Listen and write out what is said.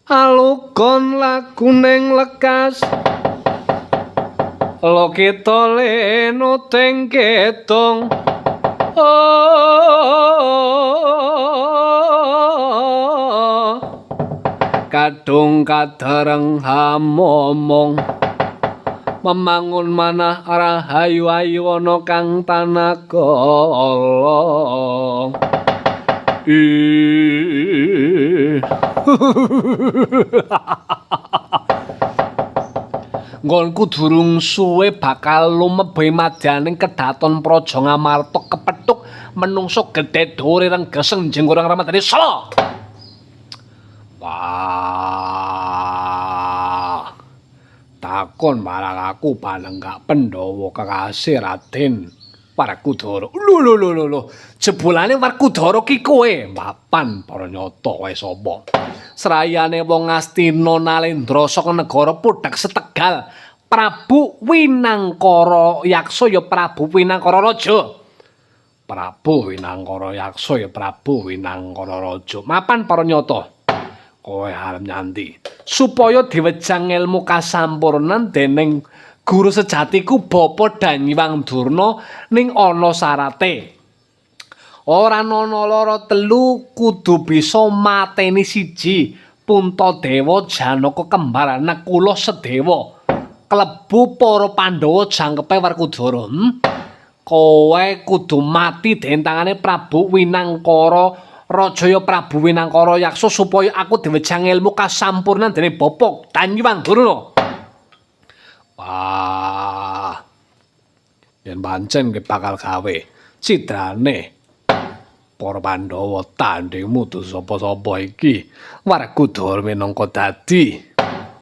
Alugon laguning lekas Lokita lenuting ketung. Oh, kadung kadereng hamomong memangun manah rahayu ayu ana kang tanaga. Nggonku durung suwe bakal lumebu madyaning kedaton Praja Ngamarta kepethuk menungso gedhe dhuwure renggeseng jenggorang ramadhani sala. Wah. Takon marang aku panenggak Pandhawa kekasih Raden Werkudara. Lho lho lho lho. Jebulane Werkudara ki kowe. Mapan para nyata kowe sapa? Srayane wong Astina Nalendra saka negara Pudhak Setegal, Prabu Winangkara Yaksa ya Prabu Winangkara Raja. Prabu Winangkara Yaksa ya Prabu Winangkara Raja. Mapan para nyata. Kowe arep nyanti supaya diwejang ilmu kasampurnan dening guru sejatiku Bapa Danyang Durna ning ana syarate. Ora ana loro telu kudu bisa mateni siji Puntadewa Janaka kembar Nakula Sedewa. Klebu para Pandhawa jangkepe Werkudara. Kowe kudu mati dentangane Prabu Winangkara Rajaya Prabu Winangkara Yaksa supaya aku diwejang ilmu kasampurnan dening Bapa Danyang Durna. Wah. Yen pancen kowe bakal gawe citrane para Pandhawa tandingmu sapa-sapa iki. Werkudara minangka dadi